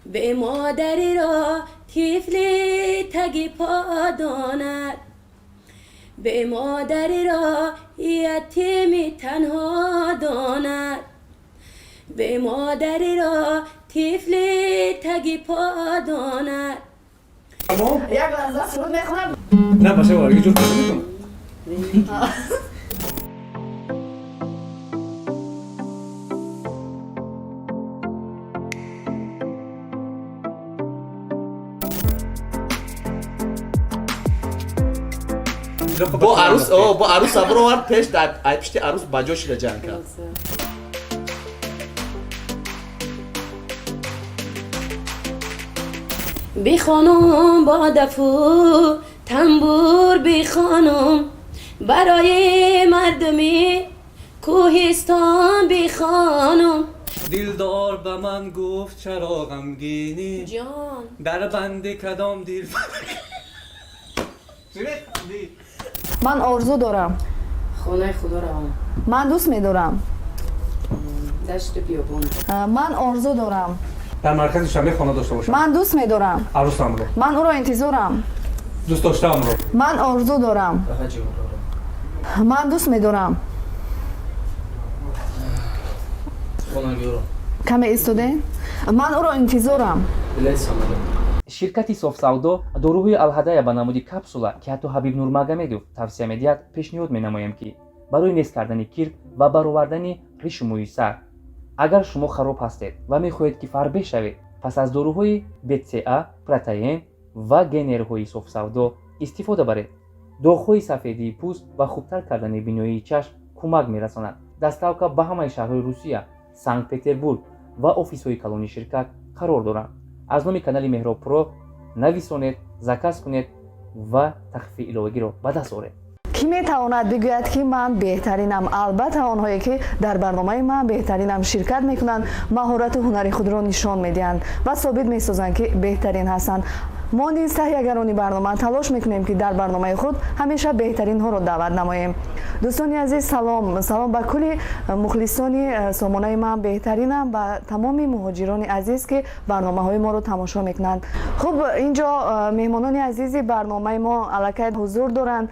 Бемодариро тифли таги по донад, бемодариро ятими танҳо донад, бемодариро тифли таги по донад. Як лаҳза суруд мехонам. На, баша, ҷур мекунам. Бо арӯс, бо арӯса бировард пеш, ай пишти арӯс ба ҷо шида ҷанг кард. Бихонум бо дафу тамбур, бихонум барои мардуми кӯҳистон, бихонум. Дилдор ба ман гуфт: чаро ғамгинӣ? Ҷон. Дар банди кадом дил? Ман орзу дорам. Хонаи худо равам. Ман дӯст медорам. Дашту биёбон. Ман орзу дорам. Дар маркази Душанбе хона дошта бошам. Ман дӯст медорам. Арӯсамро. Ман ӯро интизорам. Дӯст доштаамро. Ман орзу дорам. Ман дӯст медорам. Каме истодем. Ман ӯро интизорам. Ширкати Софсавдо доруҳои Алҳадая ба намуди капсула, ки ҳатто Ҳабиб Нурмагомедов тавсия медиҳад, пешниҳод менамоем, ки барои нест кардани кирк ва баровардани ришу мӯи сар. Агар шумо хароб ҳастед ва мехоҳед, ки фарбеҳ шавед, пас аз доруҳои БЦА, протеин ва генерҳои Софсавдо истифода баред. Доғҳои сафедии пӯст ва хубтар кардани биноии чашм кӯмак мерасонад. Доставка ба ҳамаи шаҳрҳои Русия, Санкт Петербург ва офисҳои калони ширкат қарор доранд. Аз номи канали Меҳроб Про нависонед, заказ кунед ва тахфифи иловагиро ба даст оред. Кӣ метавонад бигӯяд, ки ман беҳтаринам? Албатта, онҳое ки дар барномаи «Ман беҳтаринам» ширкат мекунанд, маҳорату ҳунари худро нишон медиҳанд ва собит месозанд, ки беҳтарин ҳастанд. Мо низ, таҳиягарони барнома, талош мекунем, ки дар барномаи худ ҳамеша беҳтаринҳоро даъват намоем. Дӯстони азиз, салом, салом ба кулли мухлисони сомонаи «Ман беҳтаринам», ба тамоми муҳоҷирони азиз, ки барномаҳои моро тамошо мекунанд. Хуб, инҷо меҳмонони азизи барномаи мо аллакай ҳузур доранд.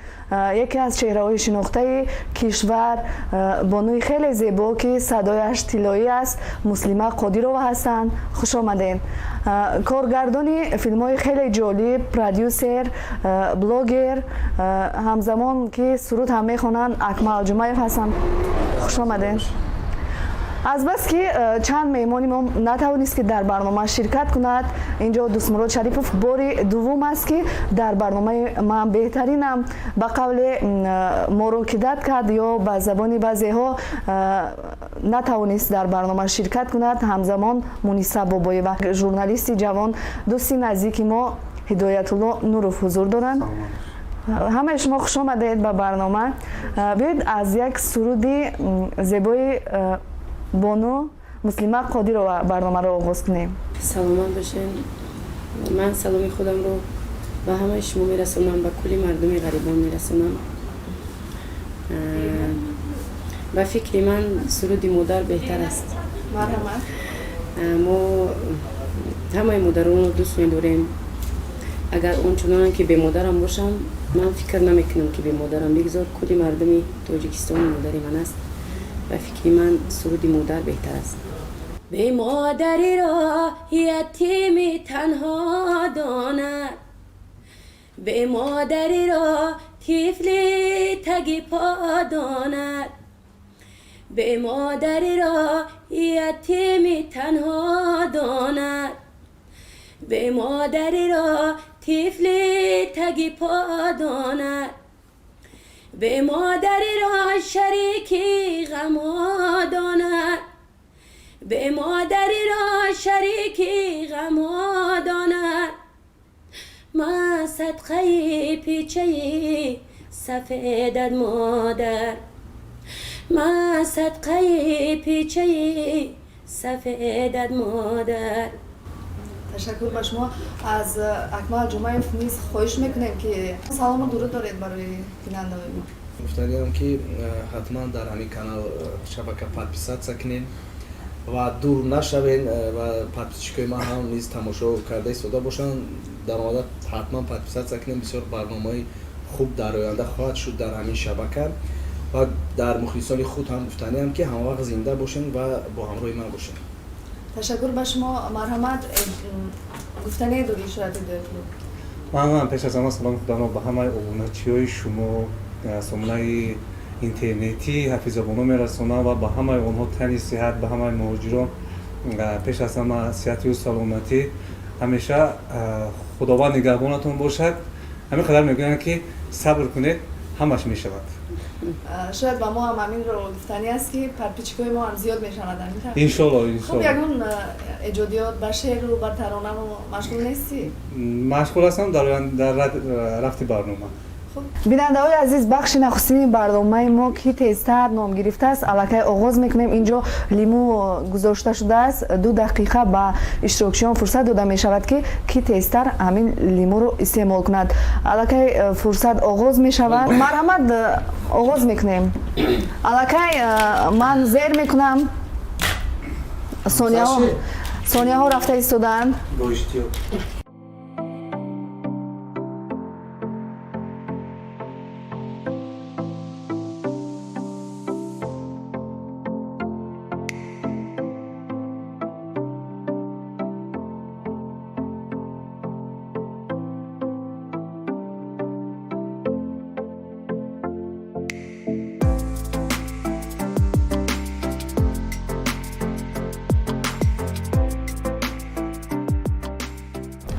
Яке аз чеҳраҳои шинохтаи кишвар, бонуи хеле зебо, ки садояш тиллоӣ аст, Муслима Қодирова ҳастанд. Хуш омадед. Коргардони филмҳои хеле ҷолиб, продюсер, блогер, ҳамзамон ки суруд ҳам мехонанд, Акмал Ҷумаев ҳастанд. Хуш омадед. Азбаски чанд меҳмони мо натавонист, ки дар барнома ширкат кунад, инҷо Дӯстмурод Шарипов бори дуввум аст, ки дар барномаи «Ман беҳтаринам» ба қавле моро кидать кард ё ба забони баъзеҳо натавонист дар барнома ширкат кунад. Ҳамзамон Муниса Бобоева, журналисти ҷавон, дӯсти наздики мо Ҳидоятулло Нуров ҳузур доранд. Ҳамаи шумо хуш омадед ба барнома. Биёед, аз як суруди зебои бону Муслима Қодирова барномаро оғоз кунем. Саломат бошед. Ман саломи худамро ба ҳамаи шумо мерасонам, ба кулли мардуми ғарибон мерасонам. Ба фикри ман, суруди модар беҳтар аст. Мо ҳамаи модаронро дӯст медорем. Агар ончунонам, ки бемодарам бошам, ман фикр намекунам, ки бемодарам. Бигзор кулли мардуми Тоҷикистон модари ман аст. Ба фикри ман, суруди модар беҳтар аст. Бемодариро ятими танҳо донад, бемодариро тифли таги по донад, бемодариро ятими танҳо донад, бемодариро тифли таги по донад, бемодариро шарики ғамҳо донад, бемодариро шарики ғамҳо донад. Ман садқаи печаи сафедат, модар, ман садқаи печаи сафедат, модар. Ташаккур ба шумо. Аз Акмал Ҷумаев низ хоҳиш мекунем, ки салому дуруд доред барои бинандаҳои мо. Гуфтаниам, ки ҳатман дар ҳамин канал, шабака подписаться кунед. Ва дур нашавен, ва подписчикои ман ҳам низ тамошо карда истода бошанд. Даромада ҳатман подписаться кунем, бисёр барномаҳои хуб дар оянда хоҳад шуд дар ҳамин шабака. Ва дар мухлисони худ ҳам гуфтаниам, ки ҳамавақт зинда бошен ва бо ҳамроҳи ман бошен. Ташаккур ба шумо. Марҳамат, гуфтане дорӣ, шояд, Ҳидоятулло? Ман пеш аз ҳама саломи худамро ба ҳамаи обуначиҳои шумо, сомонаи интернетӣ Ҳафизабоно мерасонам ва ба ҳамаи онҳо тани сиҳат, ба ҳамаи муҳоҷирон пеш аз ҳама сиҳатию саломатӣ. Ҳамеша Худованд нигаҳбонатон бошад. Ҳамин қадар мегӯянд, ки сабр кунед, ҳамаш мешавад. Шояд ба мо ҳам ҳаминро гуфтанӣ аст, ки подписчикои мо ҳам зиёд мешавад. Иншолло. Хуб, ягон эҷодиёт ба шеъру ба таронаву машғул нестӣ? Машғул ҳастам дар рафти барнома. Бинандаҳои азиз, бахши нахустини барномаи мо, ки тезтар ном гирифтааст, аллакай оғоз мекунем. Инҷо лимӯ гузошта шудааст. 2 дақиқа ба иштирокчиён фурсат дода мешавад, ки тезтар ҳамин лимӯро истеъмол кунад. Аллакай фурсат оғоз мешавад. Марҳамат, оғоз мекунем. Аллакай ман зер мекунам. Сонияҳо рафта истодаанд. Бо иштиёқ.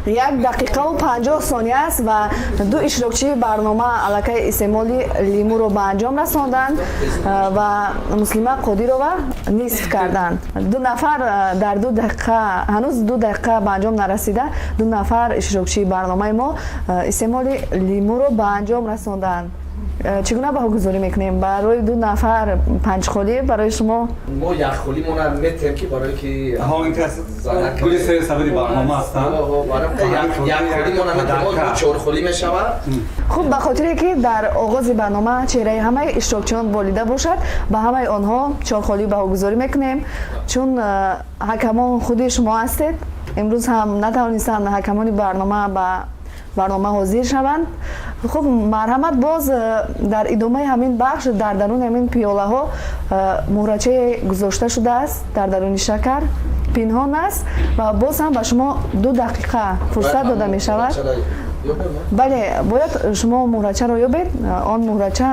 1 дақиқаву 50 сония аст ва ду иштирокчии барнома аллакай истеъмоли лимӯро ба анҷом расонданд ва Муслима Қодирова нисф карданд. Ду нафар дар 2 дақиқа, ҳанӯз 2 дақиқа ба анҷом нарасида, ду нафар иштирокчии барномаи мо истеъмоли лимӯро ба анҷом расонданд. Чӣ гуна баҳогузорӣ мекунем? Барои ду нафар панҷхолӣ, барои шумо? Мо якхолимона метем, ки барое ки гули сери сабади барнома ҳастанд. Якхолимона метем, чорхолӣ мешавад. Хуб, ба хотире ки дар оғози барнома чеҳраи ҳамаи иштирокчиён болида бошад, ба ҳамаи онҳо чорхолӣ баҳогузорӣ мекунем, чун ҳакамон худи шумо ҳастед. Имрӯз ҳам натавонистанд ҳакамони барнома ба барнома ҳозир шаванд. Хуб, марҳамат, боз дар идомаи ҳамин бахш дар даруни ҳамин пиёлаҳо муҳрачае гузошта шудааст, дар даруни шакар пинҳон аст ва боз ҳам ба шумо 2 дақиқа фурсат дода мешавад. Бале, бояд шумо муҳрачаро ёбед. Он муҳрача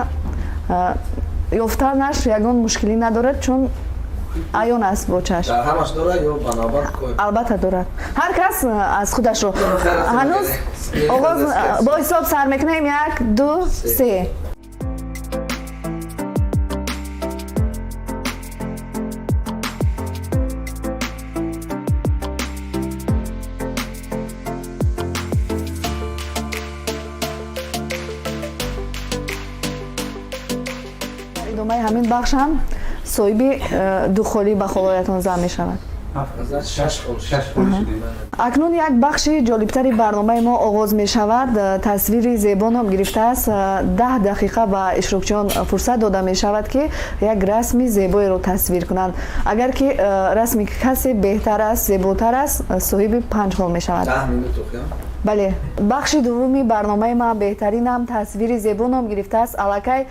ёфтанаш ягон мушкилӣ надорад, чун аён аст бо чашм. Албатта дорад. Ҳар кас аз худашро ҳанӯз оғоз бо ҳисоб сар мекунем: як, ду, се. Идомаи ҳамин бахш ҳам соҳиби ду холӣ ба холоятон зам мешавад. Акнун як бахши ҷолибтари барномаи мо оғоз мешавад. Тасвири зебо ном гирифтааст. 10 дақиқа ба иштирокчиён фурсат дода мешавад, ки як расми зебоеро тасвир кунанд. Агар ки расми касе беҳтар аст, зеботар аст, соҳиби панҷ хол мешавад. Бале, бахши дуввуми барномаи ман беҳтаринам тасвири зебо ном гирифтааст. Аллакай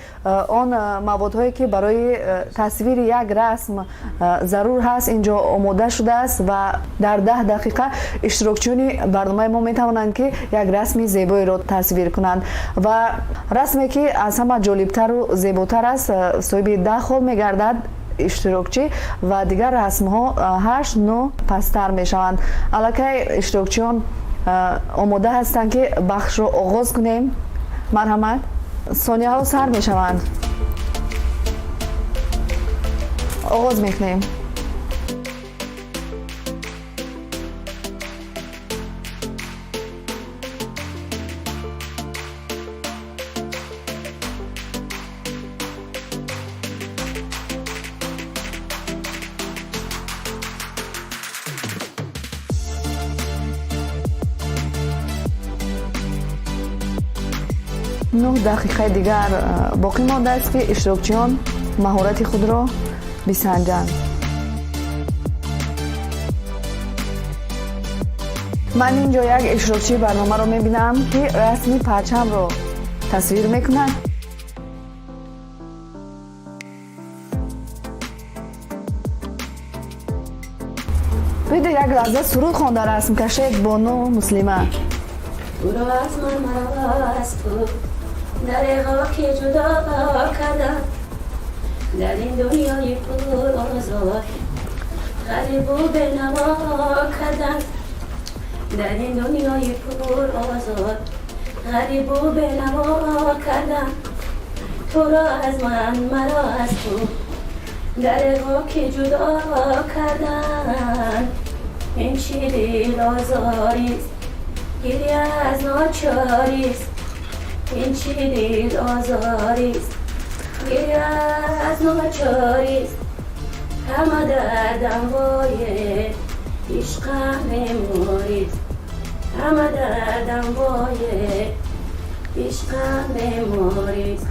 он маводҳое, ки барои тасвири як расм зарур ҳаст, инҷо омода шудааст ва дар 10 дақиқа иштирокчиёни барномаи мо метавонанд, ки як расми зебоеро тасвир кунанд ва расме, ки аз ҳама ҷолибтару зеботар аст, соҳиби 10 хол мегардад иштирокчӣ ва дигар расмҳо ҳашт, нӯ пасттар мешаванд. Аллакай иштирокчиён омода ҳастанд, ки бахшро оғоз кунем. Марҳамат, сонияҳо сар мешаванд. Оғоз мекунем. 9 дақиқаи дигар боқӣ мондааст, ки иштирокчиён маҳорати худро бисанҷанд. Ман инҷо як иштирокчии барномаро мебинам, ки расми парчамро тасвир мекунад. Биёед як лаҳза суруд хонда расм кашед, бону Муслима. Туро аз ман, маро аз ту дареғо ки ҷудо кардам, дар ин дунёи пур озор ғарибу бенаво кардам, дар ин дунёи пур озор ғарибу бенаво кардам, туро аз ман, маро аз ту дареғо ки ҷудо карданд. Ин чӣ дилозорист, гиря аз ночорист, ин чӣ дилозорист, гиря аз ночорист, ҳама дардам вое ишқам беморист, ҳама дардам вое ишқам беморист.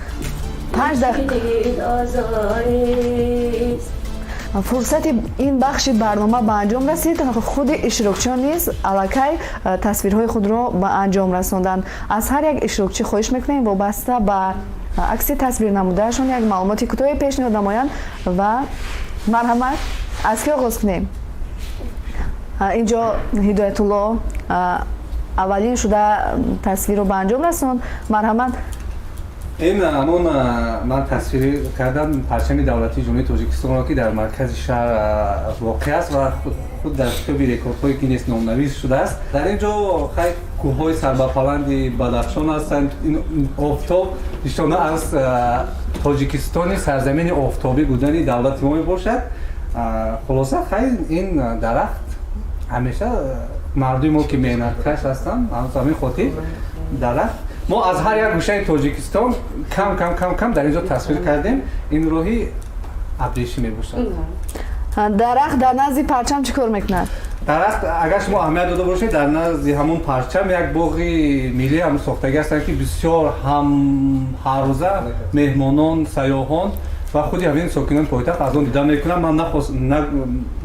5 дақиқа дилозорист. Фурсати ин бахши барнома ба анҷом расид. Худи иштирокчиён низ аллакай тасвирҳои худро ба анҷом расонданд. Аз ҳар як иштирокчӣ хоҳиш мекунем, вобаста ба акси тасвир намудаашон як маълумоти кӯтоҳе пешниҳод намоянд. Ва марҳамат, аз ки оғоз кунем? Инҷо Ҳидоятулло аввалин шуда тасвирро ба анҷом расонд. Марҳамат. Ин ҳамон ман тасвир кардам парчами давлатии Ҷумҳурии Тоҷикистонро, ки дар маркази шаҳр воқеъ аст ва худ дар китоби рекордҳои Гиннес номнавис шудааст. Дар ин ҷо хай кӯҳҳои сарбапаланди Бадахшон ҳастанд. Ин офтоб нишона аз Тоҷикистони сарзамини офтобӣ будани давлати мо мебошад. Хулоса, хай ин дарахт ҳамеша мардуми мо, ки меҳнаткаш ҳастанд, аз ҳамин хотир дарахт мо аз ҳар як гӯшаи Тоҷикистон кам кам кам кам дар ин ҷо тасвир кардем. Ин роҳи абрешӣ мебошад. Дарахт дар назди парчам чӣ кор мекунад? Дарахт, агар шумо аҳамият дода бошед, дар назди ҳамон парчам як боғи миллӣ ҳам сохтагӣ ҳастанд, ки бисёр ҳам ҳаррӯза меҳмонон, сайёҳон ва худи ҳамин сокинони пойтахт аз он дида мекунанд. Ман нахост,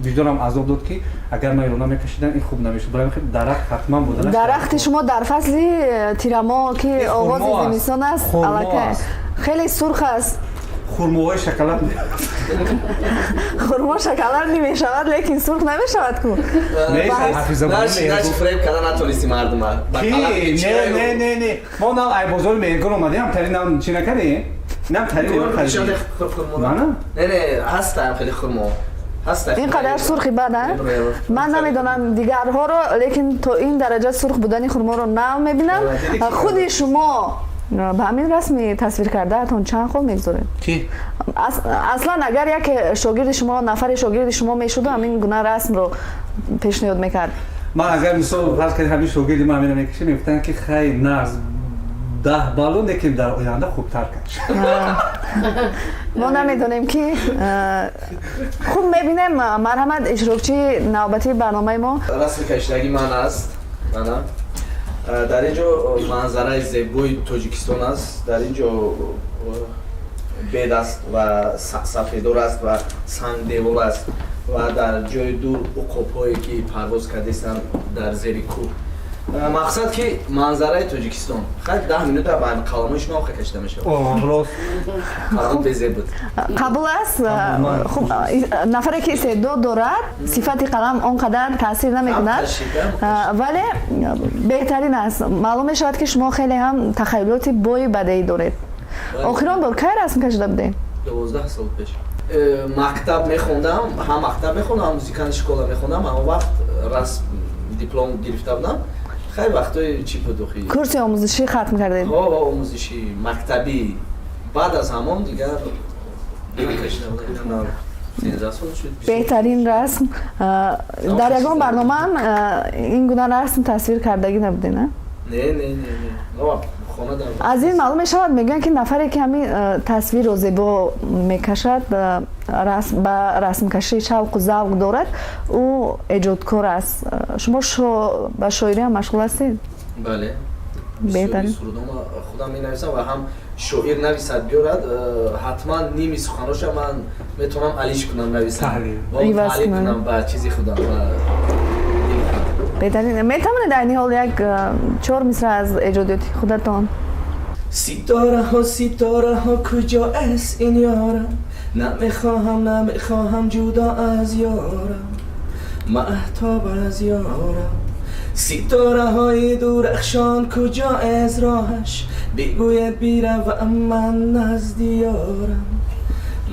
виҷдонам азоб дод, ки агар ман инро намекашидам, ин хуб намешуд. Барои ҳамин дарахт ҳатман буданаш. Дарахти шумо дар фасли тирамо, ки оғози зимистон аст, аллакай хеле сурх аст. Хурмоҳои шоколад. Хурмо шоколад намешавад, лекин сурх намешавад ку. Фреб карда натонисти мардума. Не, не, не, не, мо нав ай бозори Меҳргон омадем, тари нав чӣ накардем? Нам тари харидем. Не, не, ҳастам хеле хурмо. Ин қадар сурхи бад, а? Ман намедонам дигарҳоро, лекин то ин дараҷа сурх будани хурморо нав мебинам. Худи шумо ба ҳамин расми тасвир кардаатон чанд хол мегузоред? Аслан агар як шогирди шумо, нафари шогирди шумо мешуду, ҳамин гуна расмро пешниҳод мекард? Ман агар мисол фарз кардем, ҳамин шогирди ман ҳамина мекашид, мегуфтанд, ки хай, нағз, 10 балло, лекин дар оянда хубтар каш. Мо намедонем ки, хуб, мебинем. Марҳамат, иштирокчии навбатии барномаи мо. Расми кашидаги ман аст. Мана дар ин ҷо манзараи зебои Тоҷикистон аст. Дар ин ҷо бед аст ва сафедор аст ва сангдевор аст ва дар ҷои дур уқобҳое, ки парвоз кардастанд дар зери кӯҳ. Мақсад ки манзараи Тоҷикистон. Хай, 10 минута ба қаламои шумо ха кашида мешавад. Рост. Қалам безеб буд. Қабул аст. Хуб, нафаре ки истеъдод дорад, сифати қалам он қадар таъсир намекунад, вале беҳтарин аст. Маълум мешавад, ки шумо хеле ҳам тахайюлоти бои бадеӣ доред. Охирон бор кай расм кашида будем? 12 сол пеш. Мактаб мехондам, ҳам мактаб мехондам, ҳам музыкальный школа мехондам. Ҳамон вақт расм диплом гирифта будам. Хеле вақтҳои чӣ буд охи. Курси омӯзишӣ хатм кардед? Ҳо, омӯзишӣ мактабӣ. Баъд аз ҳамон дигар накашида будам. 13 сол шуд. Беҳтарин расм. Дар ягон барномаам ин гуна расм тасвир кардагӣ набудед, на? Не, не, не, не, хона дар. Аз ин маълум мешавад, мегӯянд, ки нафаре, ки ҳамин тасвирро зебо мекашад, ба расмкашӣ шавқу завқ дорад, ӯ эҷодкор аст. Шумо ба шоириам машғул ҳастед? Бале. Беҳтарин. Сурудома худам менависам ва ҳам шоир нависад биёрад, ҳатман ними суханоша ман метавонам алиш кунам, нависам, таҳлил кунам ба чизи худам, ба дили худам. Беҳтарин. Метавонед айни ҳол як чор мисра аз эҷодиёти худатон? Ситораҳо, ситораҳо, куҷо аст ин ёрам? Намехоҳам, намехоҳам ҷудо аз ёрам, маҳтоб аз ёрам. Ситораҳои дурахшон, куҷо аз роҳаш? Бигӯяд, биравам ман назди ёрам,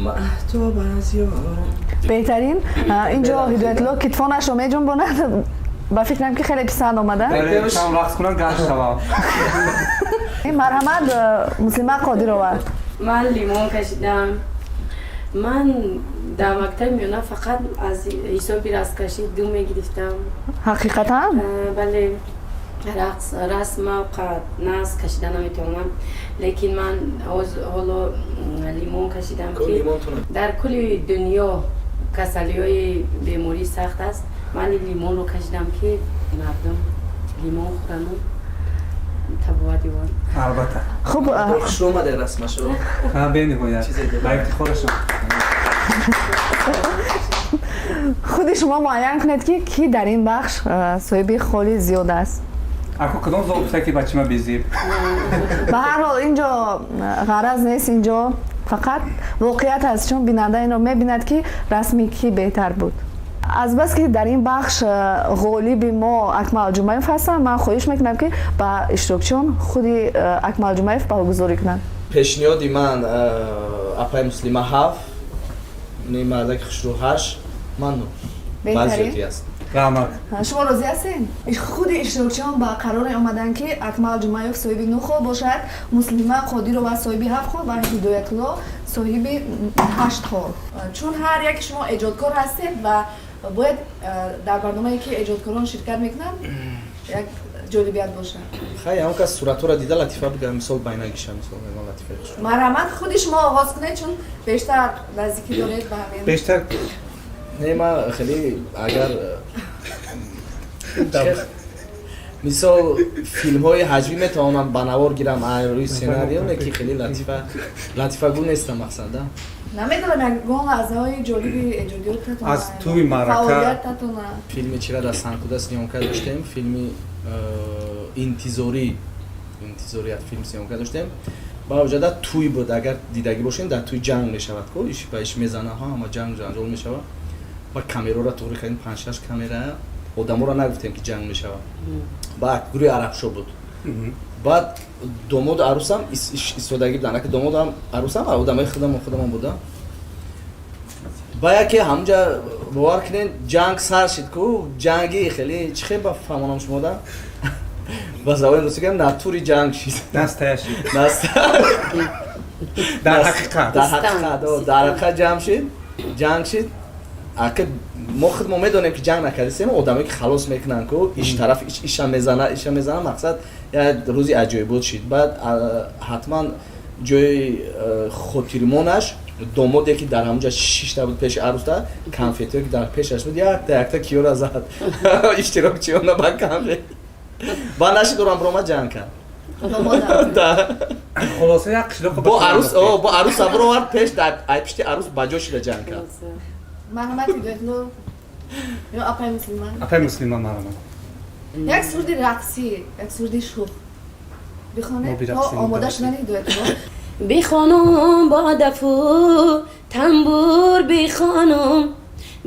маҳтоб аз ёрам. Беҳтарин. Инҷо Ҳидоятулло китфонашро меҷунбонад, ба фикрам, ки хеле писанд омада. Рақс кунам, гашт шавам. Марҳамат, Муслима Қодирова. Ман лимон кашидам. Ман дар мактаби миёна фақат аз ҳисоби расмкашӣ ду мегирифтам. Ҳақиқатан? Бале, рақс, расма қад нас кашида наметавонам, лекин ман ҳоло лимон кашидам, ки дар кулли дунё касалиҳои беморӣ сахт аст. Ман лимонро кашидам, ки мардум лимон хӯрану табобат ёбанд. Албатта. Хуб. Хушрӯ омаде расмашо. Бениҳоят, ба ифтихорашон. Худи шумо муайян кунед, ки кӣ дар ин бахш соҳиби холи зиёд аст. Ако кадом зол гуфта, ки бачима безеб? Ба ҳар ҳол, инҷо ғараз нест, инҷо фақат воқеият аст, чун бинанда инро мебинад, ки расми кӣ беҳтар буд. Азбаски дар ин бахш ғолиби мо Акмал Ҷумаев ҳастанд, ман хоҳиш мекунам, ки ба иштирокчиён худи Акмал Ҷумаев баҳогузорӣ кунанд. Пешниҳоди ман: апаи Муслима 7, мардаки хушрӯ 8, ман 9. Беҳтарин. Аст. Раҳмат. Шумо розӣ ҳастед? Худи иштирокчиён ба қароре омаданд, ки Акмал Ҷумаев соҳиби 9 хол бошад, Муслима Қодирова соҳиби 7 хол ва Ҳидоятулло соҳиби 8 хол, чун ҳар яке шумо эҷодкор ҳастед ва бояд дар барномае, ки эҷодкорон ширкат мекунанд, як ҷолибият бошад. Хай, ҳамон кас суратҳоро дида, латифа бига, мисол, байнагиша, мисол, латифаи хуш. Марҳамат, худи шумо оғоз кунед, чун бештар наздикӣ доред ба ҳамин. Бештар. Не, ма хеле, агар мисол филмҳои ҳаҷвӣ метавонам ба навор гирам рӯи сценарио, не ки хеле латифа латифагӯ нестам, мақсада. Намедонам, ягон лаҳзаҳои ҷолиби эҷодиётатон, аз тӯи маърака. Фаъолиятатона. Филми чира дар Санкуда съёмка доштем, филми Интизорӣ, Интизорӣ, як филм съёмка доштем. Ба оҷада тӯй буд, агар дидагӣ бошем, дар тӯй ҷанг мешавад ко, иш ба иш мезана, ҳама ҷанг ҷанҷол мешавад. Ба камераро туғри кардем, панҷ шаш камера. Одаморо нагуфтем, ки ҷанг мешавад. Баъд гурӯҳи арабшо буд. Баъд домоду арӯсам истодагӣ буданд, аки домодам, арӯсам одамои худамон худамон буда. Ба яке ҳамунҷа, бовар кунед, ҷанг сар шид ку, ҷанги хеле, чӣ хел ба фаҳмонам шумода, ба забони русӣ гӯям, натури ҷанг шид. Настоящий. Дар ҳақиқат. Дар ҳақиқат, дар ҳақиқат ҷамъ шид, ҷанг шид. Аки мо худ мо медонем, ки ҷанг накардистем, одамое ки халос мекунанд ку, иш тараф иша мезана, иша мезана, мақсад, як рӯзи аҷоибот шид. Баъд ҳатман ҷои хотирмонаш домоде, ки дар ҳамунҷа шишта буд пеши арӯста, конфетиҳое, ки дар пешаш буд, якта якта киёра зад иштирокчиёна ба конфет. Ба нашид, орам биромад, ҷанг кард. Хулоса, як қишлоқ. Бо арӯс, бо арӯса бировард пеш, ай пишти арӯс ба ҷо шида ҷанг кард. Марҳамат, Ҳидоятулло ё апай Муслима. Апай Муслима, марҳамат. Як суруди рақсӣ, як суруди шӯх бихонед то омода шудани Ҳидоятулло. Бихонум бо дафу тамбур, бихонум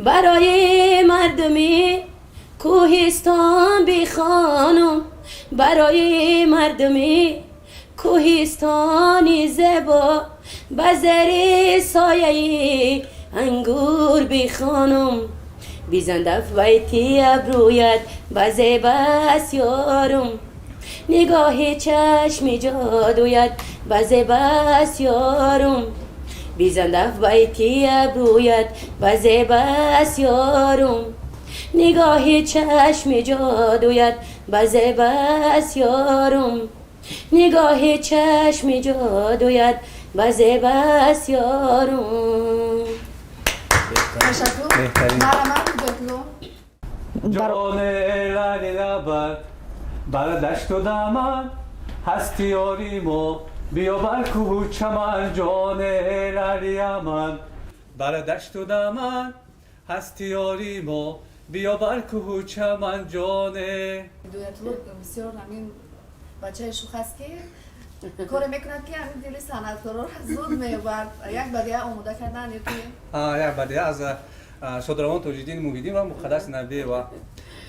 барои мардуми кӯҳистон, бихонум барои мардуми кӯҳистони зебо, ба зери сояи ангур бихонум. Бизан даф, байти абрӯят ба зебаст, ёрум, нигоҳи чашми ҷодуят ба зебаст, ёрум. Бизан даф, байти абрӯят ба зебаст, ёрум, нигоҳи чашми ҷодуят ба зебаст, ёрум, нигоҳи чашми ҷодуят ба зебаст, ёрум. Ташаккур, марҳамат, Ҳидоятулло. Ҷоне лали лабат бар дашту даман ҳасти ёри мо, биё бар кӯҳу чаман. Ҷоне лалияман бар дашту даман ҳасти ёри мо. Биё бар кӯҳу чаман ҷоне. Ҳидоятулло бисёр ҳамин бачаи шух аст, ки коре мекунад, ки ҳамин дили санъаткорро зуд меёбад. Як бадия омода кардан ё ки? Як бадия аз шодравон Тоҷиддин Муҳиддин ва Муқаддас Набиева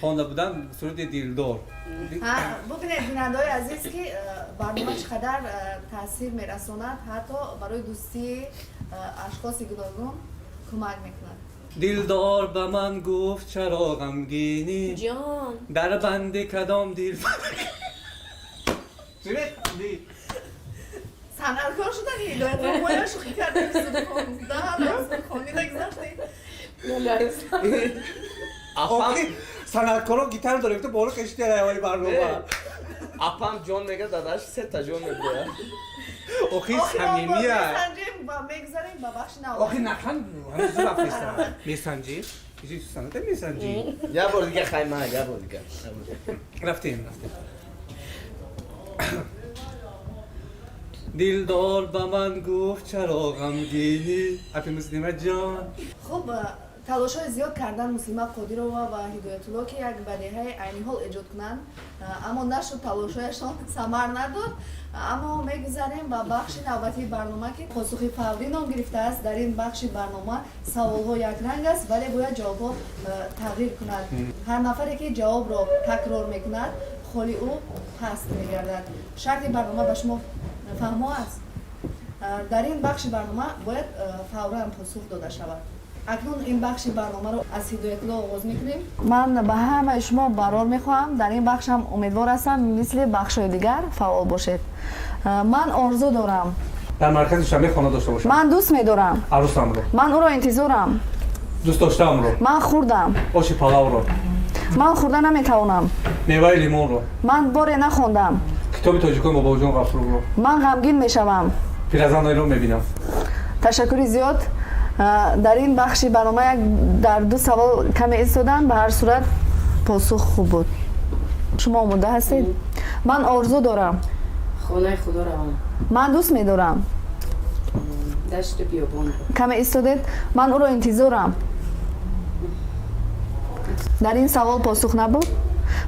хонда будам, суруди «Дилдор». Бубинед, бинандаҳои азиз, ки барнома чӣ қадар таъсир мерасонад, ҳатто барои дӯстии ашхоси гуногун кӯмак мекунад. Дилдор ба ман гуфт: «Чаро ғамгинӣ?» Ҷон. Дар банди кадом дил? Санъаткор шудани, Ҳидоятулло, моя шӯхӣ кардем, сурудхонӣ нагузаштем. Апам. Санъаткоро гитара дорем, ту боло кашиди аввали барнома. Апам ҷон мега, дадаш сета ҷон мегӯяд. Охи, самимия. Месанҷем ва мегузарем ба бахши нав. Охи, нахан, ҳанӯз рафтеста месанҷӣ, санъата месанҷӣ. Як бор дига, хайма, як бор дига. Рафтем, рафтем. Дилдор ба ман гуфт: «Чаро ғамгинӣ?» Апи Муслима ҷон. Хуб, талошҳои зиёд кардан Муслима Қодирова ва Ҳидоятулло, ки як бадиҳаи айни ҳол эҷод кунанд, аммо нашуд, талошҳояшон самар надод. Аммо мегузарем ба бахши навбатии барнома, ки «Посухи фаврӣ» ном гирифтааст. Дар ин бахши барнома саволҳо якранг аст, вале бояд ҷавобҳо тағйир кунад. Ҳар нафаре ки ҷавобро такрор мекунад, холи ӯ паст мегардад. Шарти барнома ба шумо фаҳмо аст. Дар ин бахши барнома бояд фавран посух дода шавад. Акнун ин бахши барномаро аз Ҳидоятулло оғоз мекунем. Ман ба ҳамаи шумо барор мехоҳам. Дар ин бахшам умедвор ҳастам, мисли бахшҳои дигар фаъол бошед. Ман орзу дорам. Дар маркази Душанбе хона дошта бошам. Ман дӯст медорам. Арӯсамро. Ман ӯро интизорам. Дӯст доштаамро. Ман хӯрдам. Оши палавро. Ман хӯрда наметавонам. Меваи лимонро. Ман боре нахондам. Китоби тоҷикон Бобоҷон Ғафуровро. Ман ғамгин мешавам. Пиразанро мебинам. Ташаккури зиёд. Дар ин бахши барнома як дар ду савол каме истоданд. Ба ҳар сурат, посух хуб буд. Шумо омода ҳастед? Ман орзу дорам. Хонаи худо равам. Ман дӯст медорам. Дашту биёбонро. Каме истодед. Ман ӯро интизорам. Дар ин савол посух набуд.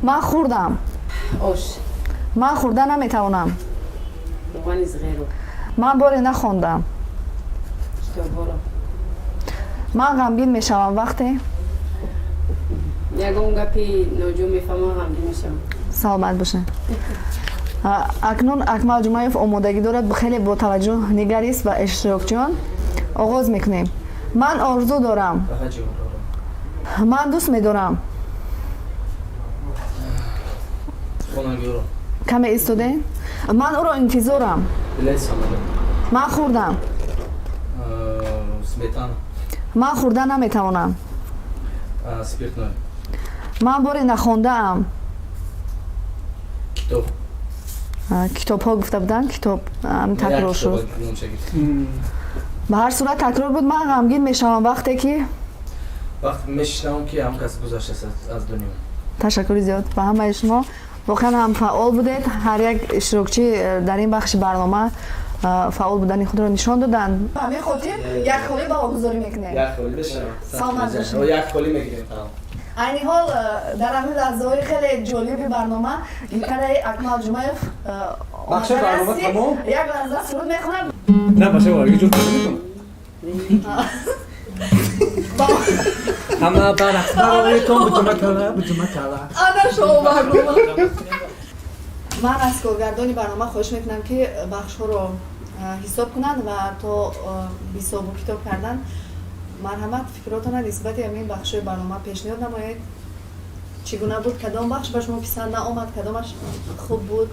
Ман хӯрдам. Ош. Ман хӯрда наметавонам. Равғани зғеру. Ман боре нахондам. Китобҳоро. Ман ғамгин мешавам вақте Ягон гапи ноҷо мефаҳмам, ғамгин мешавам. Саломат бошед. Акнун Акмал Ҷумаев омодагӣ дорад, хеле бо таваҷҷӯҳ нигарист ба иштирокчиён. Оғоз мекунем. Ман орзу дорам. Ман дӯст медорам. Хонагиро. Каме истодем. Ман ӯро интизорам. Билети самолёт. Ман хӯрдам. Сметана. Ман хӯрда наметавонам. Спиртное. Ман боре нахондаам. Китоб. Китобҳо гуфта буданд, китоб такрор шуд. Ба ҳар сурат, такрор буд. Ман ғамгин мешавам вақте ки Вақт мешунавам, ки ҳам кас гузаштааст аз дунё. Ташаккури зиёд ба ҳамаи шумо. Воқеан ҳам фаъол будед. Ҳар як иштирокчӣ дар ин бахши барнома фаъол будани худро нишон доданд. Ба ҳамин хотир як холӣ баҳогузорӣ мекунем. Як холӣ бешавад. Саломат бошед. Як холӣ мегирем, тамом. Айни ҳол дар ҳамин лаҳзаҳои хеле ҷолиби барнома гитараи Акмал Ҷумаев Бахши барнома тамом? Як лаҳза суруд мехонад. На, баша варги ҷур мекунам. Ҳама ба рақс бароятон, буҷума кала, буҷума кала. Ана шоу барнома. Ман аз коргардони барнома хоҳиш мекунам, ки бахшҳоро ҳисоб кунанд ва то ҳисобу китоб кардан, марҳамат, фикротона нисбати ҳамин бахшҳои барнома пешниҳод намоед. Чӣ гуна буд? Кадом бахш ба шумо писанд наомад? Кадомаш хуб буд?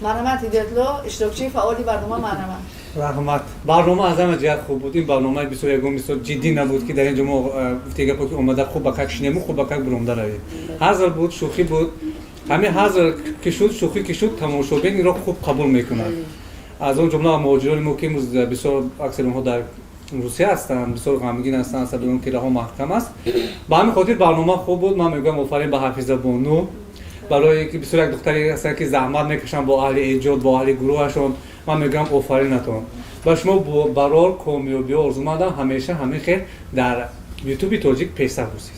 Марҳамат, Ҳидоятулло, иштирокчии фаъоли барнома, марҳамат. Раҳмат. Барнома аз ҳама ҷиҳат хуб буд. Ин барномаи бисёр ягон бисёр ҷиддӣ набуд, ки дар ин ҷо мо гуфти гапо, ки омада хуб ба как шинему, хуб ба как буромда равем. Ҳазр буд, шӯхӣ буд. Ҳамин ҳазр ки шуд, шӯхӣ ки шуд, тамошобин инро хуб қабул мекунад. Аз он ҷумла муҳоҷирони мо, ки имрӯз бисёр аксари онҳо дар Русия ҳастанд, бисёр ғамгин ҳастанд, сабаби он ки раҳо маҳкам аст. Ба ҳамин хотир барнома хуб буд. Ман мегӯям, офарин ба Ҳафизабону, барои ки бисёр як духтаре ҳастанд, ки заҳмат мекашанд бо аҳли эҷод, бо аҳли гурӯҳашон. Ман мегӯям, офаринатон ба шумо, барор комёбиҳо орзумандам. Ҳамеша ҳамин хел дар Ютуби тоҷик пешсаф бошед.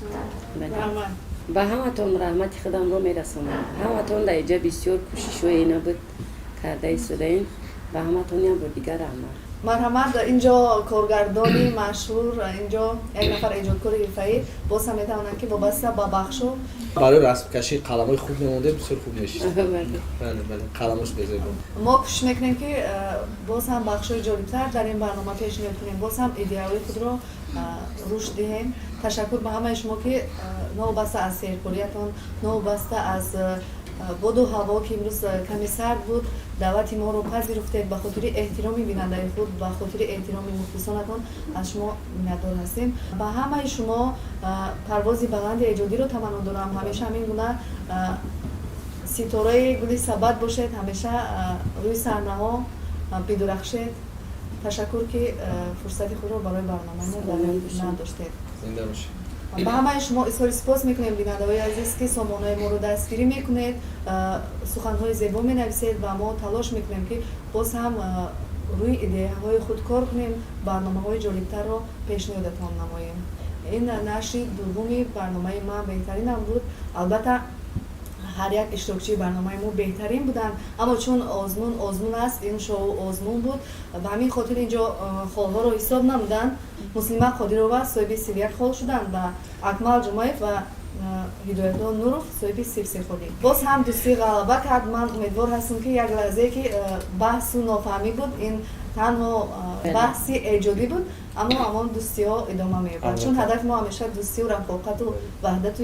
Ба ҳаматон раҳмати худамро мерасонам. Ҳаматон дар иҷа бисёр кӯшишҳое набуд карда истодаем. Ба ҳаматон як бор дигар раҳмат. Марҳамат, инҷо коргардони машҳур, инҷо як нафар эҷодкори ҳирфаӣ боз ҳам метавонанд, ки вобаста ба бахшу Барои расмкашӣ қаламҳои хуб мемонде, бисёр хуб мешид. Бале, қаламош безебо. Мо кӯшиш мекунем, ки боз ҳам бахшҳои ҷолибтар дар ин барнома пешниҳод кунем, боз ҳам идеяҳои худро рушд диҳем. Ташаккур ба ҳамаи шумо, ки новобаста аз серкориятон, новобаста аз боду ҳаво, ки имрӯз каме сард буд, даъвати моро пазируфтед. Ба хотири эҳтироми бинандаи худ, ба хотири эҳтироми мухлисонатон аз шумо миннатдор ҳастем. Ба ҳамаи шумо парвози баланди эҷодиро таманно дорам. Ҳамеша ҳамин гуна ситораи гули сабат бошед, ҳамеша рӯи саҳнаҳо бидурахшед. Ташаккур, ки фурсати худро барои барномаи мо надоштед. Зинда бошед. Ба ҳамаи шумо изҳори сипос мекунем, бинандаҳои азиз, ки сомонаи моро дастгирӣ мекунед, суханҳои зебо менависед, ва мо талош мекунем, ки боз ҳам рӯи идеяҳои худ кор кунем, барномаҳои ҷолибтарро пешниҳодатон намоем. Ин нашри дуввуми барномаи «Ман беҳтаринам» буд. Албатта, ҳар як иштирокчии барномаи мо беҳтарин буданд, аммо чун озмун озмун аст, ин шоу озмун буд, ба ҳамин хотир инҷо холҳоро ҳисоб намуданд. Муслима Қодирова соҳиби 31 хол шуданд ва Акмал Ҷумаев ва Ҳидоятулло Нуров соҳиби 33 холӣ. Боз ҳам дӯстӣ ғалаба кард. Ман умедвор ҳастам, ки як лаҳзае ки баҳсу нофаҳмӣ буд, ин танҳо баҳси эҷодӣ буд, аммо ҳамон дӯстиҳо идома меёбад, чун ҳадафи мо ҳамеша дӯстию рафоқату ваҳдату.